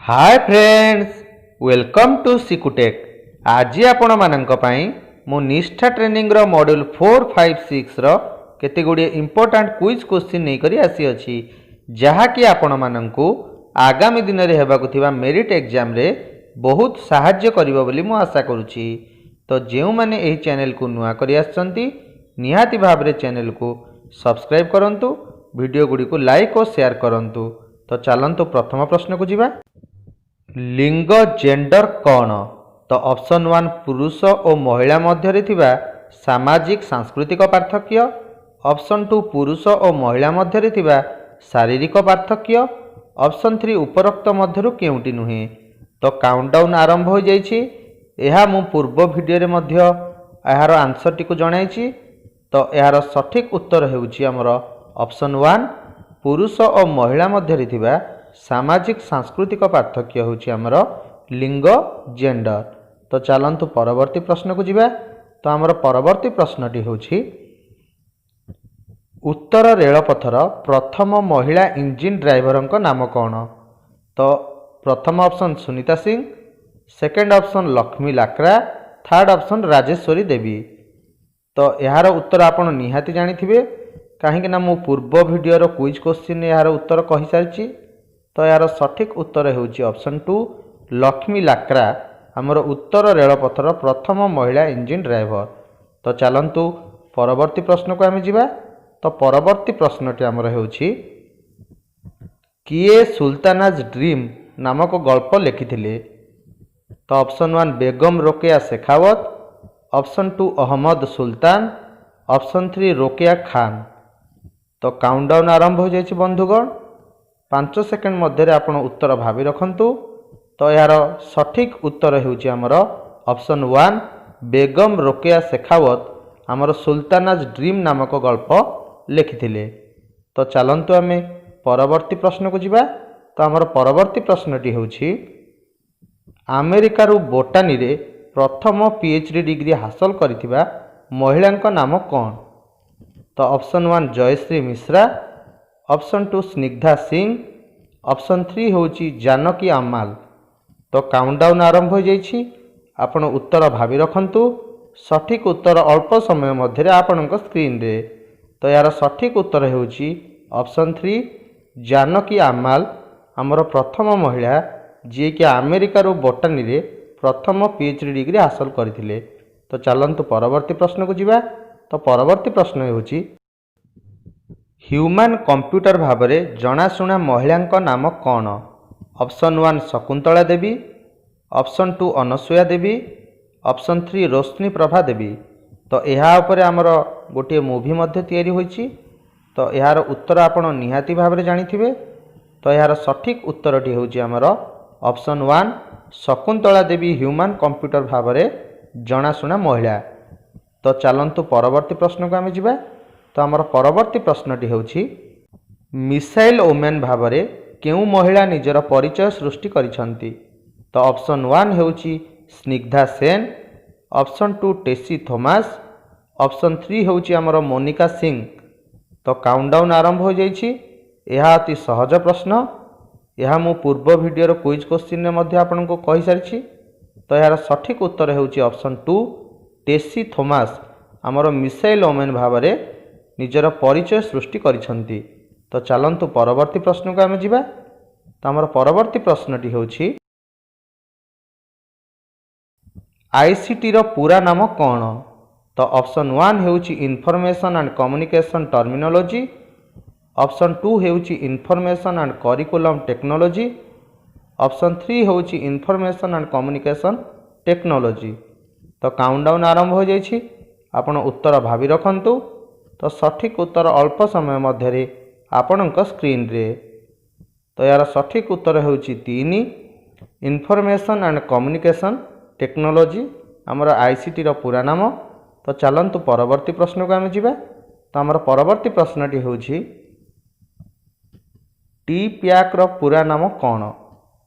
Hi friends, welcome to Sikutech. ଆଜି ଆପଣମାନଙ୍କ ପାଇଁ ମୁଁ ନିଷ୍ଠା ଟ୍ରେନିଂର ମଡ୍ୟୁଲ୍ 4, 5, 6ର କେତେ ଗୁଡ଼ିଏ ଇମ୍ପୋର୍ଟାଣ୍ଟ କୁଇଜ୍ କୋଶ୍ଚିନ୍ ନେଇକରି ଆସିଅଛି, ଯାହାକି ଆପଣମାନଙ୍କୁ ଆଗାମୀ ଦିନରେ ହେବାକୁ ଥିବା ମେରିଟ୍ ଏକ୍ଜାମରେ ବହୁତ ସାହାଯ୍ୟ କରିବ ବୋଲି ମୁଁ ଆଶା କରୁଛି। ତ ଯେଉଁମାନେ ଏହି ଚ୍ୟାନେଲକୁ ନୂଆ କରି ଆସିଛନ୍ତି, ନିହାତି ଭାବରେ ଚ୍ୟାନେଲକୁ ସବସ୍କ୍ରାଇବ୍ କରନ୍ତୁ, ଭିଡ଼ିଓ ଗୁଡ଼ିକୁ ଲାଇକ୍ ଓ ସେୟାର କରନ୍ତୁ। ତ ଚାଲନ୍ତୁ ପ୍ରଥମ ପ୍ରଶ୍ନକୁ ଯିବା। ଲିଙ୍ଗ, ଜେଣ୍ଡର କ'ଣ? ତ ଅପସନ୍ 1, ପୁରୁଷ ଓ ମହିଳା ମଧ୍ୟରେ ଥିବା ସାମାଜିକ ସାଂସ୍କୃତିକ ପାର୍ଥକ୍ୟ। ଅପସନ୍ 2, ପୁରୁଷ ଓ ମହିଳା ମଧ୍ୟରେ ଥିବା ଶାରୀରିକ ପାର୍ଥକ୍ୟ। ଅପସନ୍ 3, ଉପରୋକ୍ତ ମଧ୍ୟରୁ କେଉଁଟି ନୁହେଁ। ତ କାଉଣ୍ଟଡାଉନ୍ ଆରମ୍ଭ ହୋଇଯାଇଛି। ଏହା ମୁଁ ପୂର୍ବ ଭିଡ଼ିଓରେ ମଧ୍ୟ ଏହାର ଆନ୍ସରଟିକୁ ଜଣାଇଛି। ତ ଏହାର ସଠିକ୍ ଉତ୍ତର ହେଉଛି ଆମର ଅପସନ୍ 1, ପୁରୁଷ ଓ ମହିଳା ମଧ୍ୟରେ ଥିବା ସାମାଜିକ ସାଂସ୍କୃତିକ ପାର୍ଥକ୍ୟ ହେଉଛି ଆମର ଲିଙ୍ଗ, ଜେଣ୍ଡର। ତ ଚାଲନ୍ତୁ ପରବର୍ତ୍ତୀ ପ୍ରଶ୍ନକୁ ଯିବା। ତ ଆମର ପରବର୍ତ୍ତୀ ପ୍ରଶ୍ନଟି ହେଉଛି, ଉତ୍ତର ରେଳପଥର ପ୍ରଥମ ମହିଳା ଇଞ୍ଜିନ୍ ଡ୍ରାଇଭରଙ୍କ ନାମ କ'ଣ? ତ ପ୍ରଥମ option Sunita Singh, second option Lakshmi Lakra, third option Rajeshwari ଦେବୀ। ତ ଏହାର ଉତ୍ତର ଆପଣ ନିହାତି ଜାଣିଥିବେ, କାହିଁକି ନା ମୁଁ ପୂର୍ବ ଭିଡ଼ିଓର କୁଇଜ୍ କୋଶ୍ଚିନ୍ ଏହାର ଉତ୍ତର କହିସାରିଛି। ତ ଏହାର ସଠିକ୍ ଉତ୍ତର ହେଉଛି ଅପସନ୍ 2, ଲକ୍ଷ୍ମୀ ଲାକ୍ରା ଆମର ଉତ୍ତର ରେଳପଥର ପ୍ରଥମ ମହିଳା ଇଞ୍ଜିନ୍ ଡ୍ରାଇଭର। ତ ଚାଲନ୍ତୁ ପରବର୍ତ୍ତୀ ପ୍ରଶ୍ନକୁ ଆମେ ଯିବା। ତ ପରବର୍ତ୍ତୀ ପ୍ରଶ୍ନଟି ଆମର ହେଉଛି, କିଏ ସୁଲତାନାଜ ଡ୍ରିମ୍ ନାମକ ଗଳ୍ପ ଲେଖିଥିଲେ? ତ option 1, Begum Rokeya Shekhawat, option 2, Ahmad Sultan, option 3, Rokeya Khan. ତ କାଉଣ୍ଟଡାଉନ୍ ଆରମ୍ଭ ହୋଇଯାଇଛି ବନ୍ଧୁଗଣ। 5 ସେକେଣ୍ଡ ମଧ୍ୟରେ ଆପଣ ଉତ୍ତର ଭାବି ରଖନ୍ତୁ। ତ ଏହାର ସଠିକ୍ ଉତ୍ତର ହେଉଛି ଆମର ଅପସନ୍ 1, ବେଗମ ରୋକେୟା ଶେଖାୱତ ଆମର ସୁଲତାନାଜ ଡ୍ରିମ୍ ନାମକ ଗଳ୍ପ ଲେଖିଥିଲେ। ତ ଚାଲନ୍ତୁ ଆମେ ପରବର୍ତ୍ତୀ ପ୍ରଶ୍ନକୁ ଯିବା। ତ ଆମର ପରବର୍ତ୍ତୀ ପ୍ରଶ୍ନଟି ହେଉଛି, ଆମେରିକାରୁ ବୋଟାନୀରେ ପ୍ରଥମ ପିଏଚ୍ ଡି ଡିଗ୍ରୀ ହାସଲ କରିଥିବା ମହିଳାଙ୍କ ନାମ କ'ଣ? ତ option 1, Jayashree Mishra, option 2, Snigdha Singh, option 3 ହେଉଛି ଜାନକୀ ଆମାଲ। ତ କାଉଣ୍ଟଡାଉନ୍ ଆରମ୍ଭ ହୋଇଯାଇଛି। ଆପଣ ଉତ୍ତର ଭାବି ରଖନ୍ତୁ। ସଠିକ୍ ଉତ୍ତର ଅଳ୍ପ ସମୟ ମଧ୍ୟରେ ଆପଣଙ୍କ ସ୍କ୍ରିନରେ। ତ ଏହାର ସଠିକ୍ ଉତ୍ତର ହେଉଛି ଅପସନ୍ 3, ଜାନକୀ ଆମାଲ ଆମର ପ୍ରଥମ ମହିଳା ଯିଏକି ଆମେରିକାରୁ ବୋଟାନୀରେ ପ୍ରଥମ ପିଏଚ୍ ଡି ଡିଗ୍ରୀ ହାସଲ କରିଥିଲେ। ତ ଚାଲନ୍ତୁ ପରବର୍ତ୍ତୀ ପ୍ରଶ୍ନକୁ ଯିବା। ତ ପରବର୍ତ୍ତୀ ପ୍ରଶ୍ନ ହେଉଛି, ହ୍ୟୁମାନ୍ କମ୍ପ୍ୟୁଟର ଭାବରେ ଜଣାଶୁଣା ମହିଳାଙ୍କ ନାମ କ'ଣ? ଅପସନ୍ 1, ଶକୁନ୍ତଳା ଦେବୀ, ଅପସନ୍ 2, ଅନସୂୟା ଦେବୀ, ଅପସନ୍ 3, ରୋଶନୀ ପ୍ରଭା ଦେବୀ। ତ ଏହା ଉପରେ ଆମର ଗୋଟିଏ ମୁଭି ମଧ୍ୟ ତିଆରି ହୋଇଛି। ତ ଏହାର ଉତ୍ତର ଆପଣ ନିହାତି ଭାବରେ ଜାଣିଥିବେ। ତ ଏହାର ସଠିକ୍ ଉତ୍ତରଟି ହେଉଛି ଆମର ଅପସନ୍ 1, ଶକୁନ୍ତଳା ଦେବୀ ହ୍ୟୁମାନ୍ କମ୍ପ୍ୟୁଟର ଭାବରେ ଜଣାଶୁଣା ମହିଳା। ତ ଚାଲନ୍ତୁ ପରବର୍ତ୍ତୀ ପ୍ରଶ୍ନକୁ ଆମେ ଯିବା। ତ ଆମର ପରବର୍ତ୍ତୀ ପ୍ରଶ୍ନଟି ହେଉଛି, ମିସାଇଲ୍ ଓମେନ୍ ଭାବରେ କେଉଁ ମହିଳା ନିଜର ପରିଚୟ ସୃଷ୍ଟି କରିଛନ୍ତି? ତ ଅପସନ୍ 1 ହେଉଛି ସ୍ନିଗ୍ଧା ସେନ୍, ଅପସନ୍ 2, ଟେସି ଥୋମାସ, ଅପସନ୍ 3 ହେଉଛି ଆମର ମୋନିକା ସିଂ। ତ କାଉଣ୍ଟଡାଉନ୍ ଆରମ୍ଭ ହୋଇଯାଇଛି। ଏହା ଅତି ସହଜ ପ୍ରଶ୍ନ। ଏହା ମୁଁ ପୂର୍ବ ଭିଡ଼ିଓର କୁଇଜ୍ କୋଶ୍ଚିନ୍ରେ ମଧ୍ୟ ଆପଣଙ୍କୁ କହିସାରିଛି। ତ ଏହାର ସଠିକ୍ ଉତ୍ତର ହେଉଛି ଅପସନ୍ 2, ଟେସି ଥୋମାସ ଆମର ମିସାଇଲ୍ ଓମେନ୍ ଭାବରେ ନିଜର ପରିଚୟ ସୃଷ୍ଟି କରିଛନ୍ତି। ତ ଚାଲନ୍ତୁ ପରବର୍ତ୍ତୀ ପ୍ରଶ୍ନକୁ ଆମେ ଯିବା। ତ ଆମର ପରବର୍ତ୍ତୀ ପ୍ରଶ୍ନଟି ହେଉଛି, ଆଇସିଟିର ପୁରା ନାମ କ'ଣ? ତ ଅପସନ୍ 1 ହେଉଛି Information and Communication Terminology, option 2 ହେଉଛି Information and Curriculum Technology, option 3 ହେଉଛି ଇନଫର୍ମେସନ୍ ଆଣ୍ଡ କମ୍ୟୁନିକେସନ୍ ଟେକ୍ନୋଲୋଜି। ତ କାଉଣ୍ଟଡାଉନ୍ ଆରମ୍ଭ ହୋଇଯାଇଛି। ଆପଣ ଉତ୍ତର ଭାବି ରଖନ୍ତୁ। ତ ସଠିକ୍ ଉତ୍ତର ଅଳ୍ପ ସମୟ ମଧ୍ୟରେ ଆପଣଙ୍କ ସ୍କ୍ରିନରେ। ତ ଏହାର ସଠିକ୍ ଉତ୍ତର ହେଉଛି 3, ଇନଫର୍ମେସନ୍ ଆଣ୍ଡ କମ୍ୟୁନିକେସନ୍ ଟେକ୍ନୋଲୋଜି ଆମର ଆଇସିଟିର ପୁରା ନାମ। ତ ଚାଲନ୍ତୁ ପରବର୍ତ୍ତୀ ପ୍ରଶ୍ନକୁ ଆମେ ଯିବା। ତ ଆମର ପରବର୍ତ୍ତୀ ପ୍ରଶ୍ନଟି ହେଉଛି, ଟି ପ୍ୟାକ୍ର ପୁରା ନାମ କ'ଣ?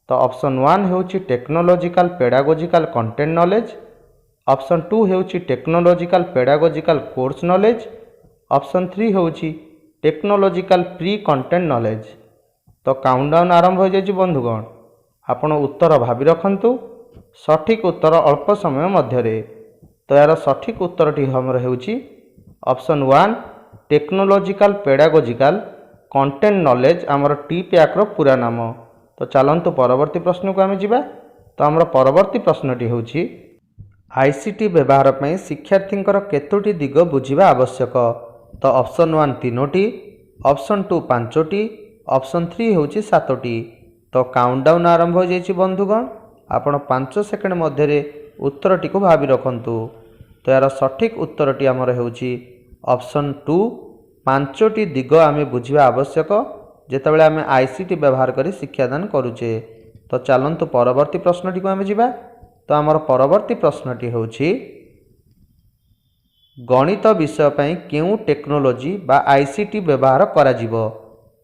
ତ ଅପସନ୍ 1 ହେଉଛି Technological Pedagogical Content Knowledge, option 2 ହେଉଛି Technological Pedagogical Course Knowledge, option 3 ହେଉଛି ଟେକ୍ନୋଲୋଜିକାଲ ପ୍ରି କଣ୍ଟେଣ୍ଟ ନଲେଜ। ତ କାଉଣ୍ଟଡାଉନ୍ ଆରମ୍ଭ ହୋଇଯାଇଛି ବନ୍ଧୁଗଣ। ଆପଣ ଉତ୍ତର ଭାବି ରଖନ୍ତୁ, ସଠିକ୍ ଉତ୍ତର ଅଳ୍ପ ସମୟ ମଧ୍ୟରେ। ତ ଏହାର ସଠିକ୍ ଉତ୍ତରଟି ଆମର ହେଉଛି option 1, technological pedagogical content knowledge ଆମର ଟି ପ୍ୟାକ୍ର ପୁରା ନାମ। ତ ଚାଲନ୍ତୁ ପରବର୍ତ୍ତୀ ପ୍ରଶ୍ନକୁ ଆମେ ଯିବା। ତ ଆମର ପରବର୍ତ୍ତୀ ପ୍ରଶ୍ନଟି ହେଉଛି, ଆଇସିଟି ବ୍ୟବହାର ପାଇଁ ଶିକ୍ଷାର୍ଥୀଙ୍କର କେତୋଟି ଦିଗ ବୁଝିବା ଆବଶ୍ୟକ? ତ ଅପସନ୍ 1 3ଟି, ଅପସନ୍ 2 5ଟି, ଅପସନ୍ 3 ହେଉଛି 7ଟି। ତ କାଉଣ୍ଟଡାଉନ୍ ଆରମ୍ଭ ହୋଇଯାଇଛି ବନ୍ଧୁଗଣ, ଆପଣ 5 ସେକେଣ୍ଡ ମଧ୍ୟରେ ଉତ୍ତରଟିକୁ ଭାବି ରଖନ୍ତୁ। ତ ଏହାର ସଠିକ୍ ଉତ୍ତରଟି ଆମର ହେଉଛି ଅପସନ୍ 2, 5ଟି ଦିଗ ଆମେ ବୁଝିବା ଆବଶ୍ୟକ ଯେତେବେଳେ ଆମେ ଆଇସିଟି ବ୍ୟବହାର କରି ଶିକ୍ଷାଦାନ କରୁଛେ। ତ ଚାଲନ୍ତୁ ପରବର୍ତ୍ତୀ ପ୍ରଶ୍ନଟିକୁ ଆମେ ଯିବା। ତ ଆମର ପରବର୍ତ୍ତୀ ପ୍ରଶ୍ନଟି ହେଉଛି, ଗଣିତ ବିଷୟ ପାଇଁ କେଉଁ ଟେକ୍ନୋଲୋଜି ବା ଆଇସିଟି ବ୍ୟବହାର କରାଯିବ?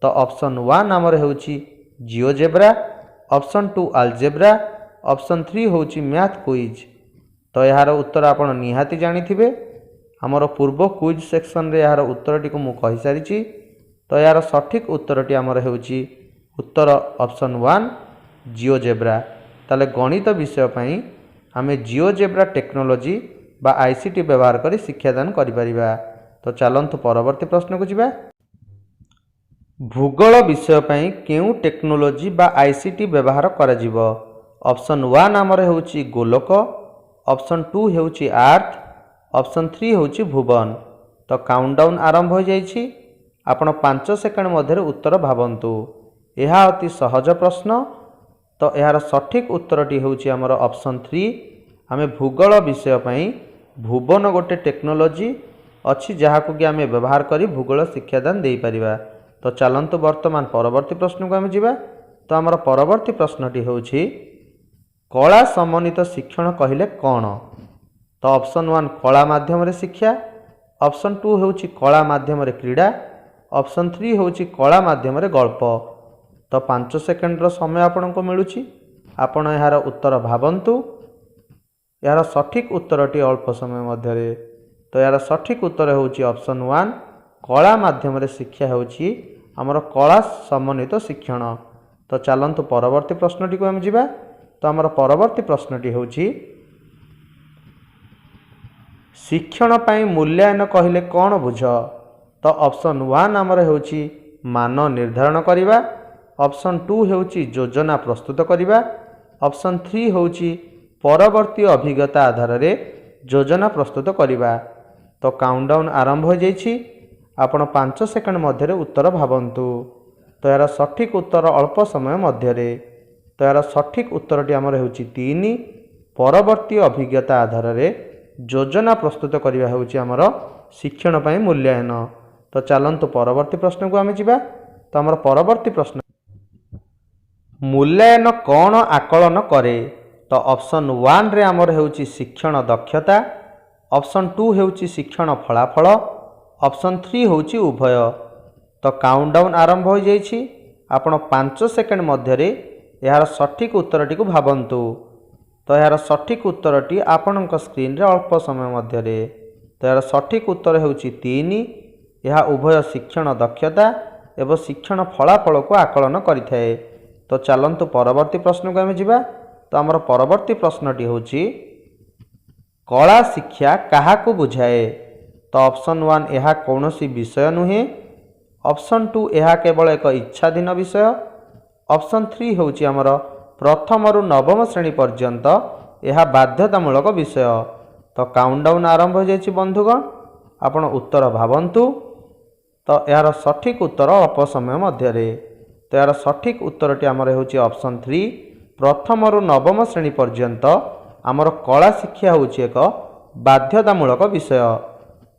ତ ଅପସନ୍ 1 ଆମର ହେଉଛି ଜିଓଜେବ୍ରା, ଅପସନ୍ 2 ଆଲଜେବ୍ରା, ଅପସନ୍ 3 ହେଉଛି ମ୍ୟାଥ୍ କୁଇଜ୍। ତ ଏହାର ଉତ୍ତର ଆପଣ ନିହାତି ଜାଣିଥିବେ, ଆମର ପୂର୍ବ କୁଇଜ୍ ସେକ୍ସନରେ ଏହାର ଉତ୍ତରଟିକୁ ମୁଁ କହିସାରିଛି। ତ ଏହାର ସଠିକ୍ ଉତ୍ତରଟି ଆମର ହେଉଛି ଉତ୍ତର ଅପସନ୍ 1 ଜିଓଜେବ୍ରା। ତାହେଲେ ଗଣିତ ବିଷୟ ପାଇଁ ଆମେ ଜିଓଜେବ୍ରା ଟେକ୍ନୋଲୋଜି ବା ଆଇସିଟି ବ୍ୟବହାର କରି ଶିକ୍ଷାଦାନ କରିପାରିବା। ତ ଚାଲନ୍ତୁ ପରବର୍ତ୍ତୀ ପ୍ରଶ୍ନକୁ ଯିବା। ଭୂଗୋଳ ବିଷୟ ପାଇଁ କେଉଁ ଟେକ୍ନୋଲୋଜି ବା ଆଇସିଟି ବ୍ୟବହାର କରାଯିବ? ଅପସନ୍ 1 ଆମର ହେଉଛି ଗୋଲକ, ଅପସନ୍ 2 ହେଉଛି ଆର୍ଥ, ଅପସନ୍ 3 ହେଉଛି ଭୁବନ। ତ କାଉଣ୍ଟଡାଉନ୍ ଆରମ୍ଭ ହୋଇଯାଇଛି, ଆପଣ 5 ସେକେଣ୍ଡ ମଧ୍ୟରେ ଉତ୍ତର ଭାବନ୍ତୁ। ଏହା ଅତି ସହଜ ପ୍ରଶ୍ନ। ତ ଏହାର ସଠିକ୍ ଉତ୍ତରଟି ହେଉଛି ଆମର ଅପସନ୍ 3, ଆମେ ଭୂଗୋଳ ବିଷୟ ପାଇଁ ଭୁବନ ଗୋଟେ ଟେକ୍ନୋଲୋଜି ଅଛି ଯାହାକୁ କି ଆମେ ବ୍ୟବହାର କରି ଭୂଗୋଳ ଶିକ୍ଷାଦାନ ଦେଇପାରିବା। ତ ଚାଲନ୍ତୁ ବର୍ତ୍ତମାନ ପରବର୍ତ୍ତୀ ପ୍ରଶ୍ନକୁ ଆମେ ଯିବା। ତ ଆମର ପରବର୍ତ୍ତୀ ପ୍ରଶ୍ନଟି ହେଉଛି, କଳା ସମନ୍ୱିତ ଶିକ୍ଷଣ କହିଲେ କ'ଣ? ତ ଅପସନ୍ 1 କଳା ମାଧ୍ୟମରେ ଶିକ୍ଷା, ଅପସନ୍ 2 ହେଉଛି କଳା ମାଧ୍ୟମରେ କ୍ରୀଡ଼ା, ଅପସନ୍ 3 ହେଉଛି କଳା ମାଧ୍ୟମରେ ଗଳ୍ପ। ତ 5 ସେକେଣ୍ଡର ସମୟ ଆପଣଙ୍କୁ ମିଳୁଛି, ଆପଣ ଏହାର ଉତ୍ତର ଭାବନ୍ତୁ। ଏହାର ସଠିକ୍ ଉତ୍ତରଟି ଅଳ୍ପ ସମୟ ମଧ୍ୟରେ। ତ ଏହାର ସଠିକ୍ ଉତ୍ତର ହେଉଛି ଅପସନ୍ 1, କଳା ମାଧ୍ୟମରେ ଶିକ୍ଷା ହେଉଛି ଆମର କଳା ସମନ୍ୱିତ ଶିକ୍ଷଣ। ତ ଚାଲନ୍ତୁ ପରବର୍ତ୍ତୀ ପ୍ରଶ୍ନଟିକୁ ଆମେ ଯିବା। ତ ଆମର ପରବର୍ତ୍ତୀ ପ୍ରଶ୍ନଟି ହେଉଛି, ଶିକ୍ଷଣ ପାଇଁ ମୂଲ୍ୟାୟନ କହିଲେ କ'ଣ ବୁଝ? ତ ଅପସନ୍ 1 ଆମର ହେଉଛି ମାନ ନିର୍ଦ୍ଧାରଣ କରିବା, ଅପସନ୍ 2 ହେଉଛି ଯୋଜନା ପ୍ରସ୍ତୁତ କରିବା, ଅପସନ୍ 3 ହେଉଛି ପରବର୍ତ୍ତୀ ଅଭିଜ୍ଞତା ଆଧାରରେ ଯୋଜନା ପ୍ରସ୍ତୁତ କରିବା। ତ କାଉଣ୍ଟଡାଉନ୍ ଆରମ୍ଭ ହୋଇଯାଇଛି, ଆପଣ 5 ସେକେଣ୍ଡ ମଧ୍ୟରେ ଉତ୍ତର ଭାବନ୍ତୁ। ତ ଏହାର ସଠିକ୍ ଉତ୍ତର ଅଳ୍ପ ସମୟ ମଧ୍ୟରେ। ତ ଏହାର ସଠିକ୍ ଉତ୍ତରଟି ଆମର ହେଉଛି 3, ପରବର୍ତ୍ତୀ ଅଭିଜ୍ଞତା ଆଧାରରେ ଯୋଜନା ପ୍ରସ୍ତୁତ କରିବା ହେଉଛି ଆମର ଶିକ୍ଷଣ ପାଇଁ ମୂଲ୍ୟାୟନ। ତ ଚାଲନ୍ତୁ ପରବର୍ତ୍ତୀ ପ୍ରଶ୍ନକୁ ଆମେ ଯିବା। ତ ଆମର ପରବର୍ତ୍ତୀ ପ୍ରଶ୍ନ, ମୂଲ୍ୟାୟନ କ'ଣ ଆକଳନ କରେ? ତ ଅପସନ୍ 1ରେ ଆମର ହେଉଛି ଶିକ୍ଷଣ ଦକ୍ଷତା, ଅପସନ୍ 2 ହେଉଛି ଶିକ୍ଷଣ ଫଳାଫଳ, ଅପସନ୍ 3 ହେଉଛି ଉଭୟ। ତ କାଉଣ୍ଟଡାଉନ୍ ଆରମ୍ଭ ହୋଇଯାଇଛି, ଆପଣ 5 ସେକେଣ୍ଡ ମଧ୍ୟରେ ଏହାର ସଠିକ୍ ଉତ୍ତରଟିକୁ ଭାବନ୍ତୁ। ତ ଏହାର ସଠିକ୍ ଉତ୍ତରଟି ଆପଣଙ୍କ ସ୍କ୍ରିନ୍ରେ ଅଳ୍ପ ସମୟ ମଧ୍ୟରେ। ତ ଏହାର ସଠିକ୍ ଉତ୍ତର ହେଉଛି 3, ଏହା ଉଭୟ ଶିକ୍ଷଣ ଦକ୍ଷତା ଏବଂ ଶିକ୍ଷଣ ଫଳାଫଳକୁ ଆକଳନ କରିଥାଏ। ତ ଚାଲନ୍ତୁ ପରବର୍ତ୍ତୀ ପ୍ରଶ୍ନକୁ ଆମେ ଯିବା। ତ ଆମର ପରବର୍ତ୍ତୀ ପ୍ରଶ୍ନଟି ହେଉଛି, କଳା ଶିକ୍ଷା କାହାକୁ ବୁଝାଏ? ତ ଅପସନ୍ 1 ଏହା କୌଣସି ବିଷୟ ନୁହେଁ, ଅପସନ୍ 2 ଏହା କେବଳ ଏକ ଇଚ୍ଛାଧୀନ ବିଷୟ, ଅପସନ୍ 3 ହେଉଛି ଆମର ପ୍ରଥମରୁ ନବମ ଶ୍ରେଣୀ ପର୍ଯ୍ୟନ୍ତ ଏହା ବାଧ୍ୟତାମୂଳକ ବିଷୟ। ତ କାଉଣ୍ଟଡାଉନ୍ ଆରମ୍ଭ ହୋଇଯାଇଛି ବନ୍ଧୁଗଣ, ଆପଣ ଉତ୍ତର ଭାବନ୍ତୁ। ତ ଏହାର ସଠିକ୍ ଉତ୍ତର ଅଳ୍ପ ସମୟ ମଧ୍ୟରେ। ତ ଏହାର ସଠିକ୍ ଉତ୍ତରଟି ଆମର ହେଉଛି ଅପସନ୍ 3, ପ୍ରଥମରୁ ନବମ ଶ୍ରେଣୀ ପର୍ଯ୍ୟନ୍ତ ଆମର କଳା ଶିକ୍ଷା ହେଉଛି ଏକ ବାଧ୍ୟତାମୂଳକ ବିଷୟ।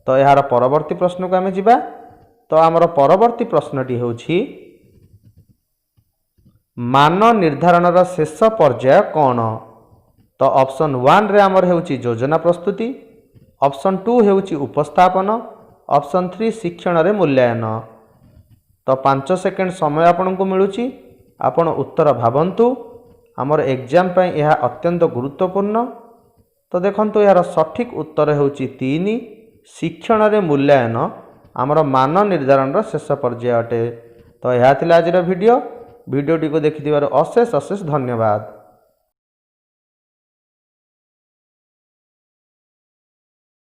ତ ଏହାର ପରବର୍ତ୍ତୀ ପ୍ରଶ୍ନକୁ ଆମେ ଯିବା। ତ ଆମର ପରବର୍ତ୍ତୀ ପ୍ରଶ୍ନଟି ହେଉଛି, ମାନ ନିର୍ଦ୍ଧାରଣର ଶେଷ ପର୍ଯ୍ୟାୟ କ'ଣ? ତ ଅପସନ୍ 1ରେ ଆମର ହେଉଛି ଯୋଜନା ପ୍ରସ୍ତୁତି, ଅପସନ୍ 2 ହେଉଛି ଉପସ୍ଥାପନ, ଅପସନ୍ 3 ଶିକ୍ଷଣରେ ମୂଲ୍ୟାୟନ। ତ 5 ସେକେଣ୍ଡ ସମୟ ଆପଣଙ୍କୁ ମିଳୁଛି, ଆପଣ ଉତ୍ତର ଭାବନ୍ତୁ। ଆମର ଏକ୍ଜାମ୍ ପାଇଁ ଏହା ଅତ୍ୟନ୍ତ ଗୁରୁତ୍ୱପୂର୍ଣ୍ଣ। ତ ଦେଖନ୍ତୁ ଏହାର ସଠିକ୍ ଉତ୍ତର ହେଉଛି 3, ଶିକ୍ଷଣରେ ମୂଲ୍ୟାୟନ ଆମର ମାନ ନିର୍ଦ୍ଧାରଣର ଶେଷ ପର୍ଯ୍ୟାୟ ଅଟେ। ତ ଏହା ଥିଲା ଆଜିର ଭିଡ଼ିଓ। ଭିଡ଼ିଓଟିକୁ ଦେଖିଥିବାରୁ ଅଶେଷ ଅଶେଷ ଧନ୍ୟବାଦ।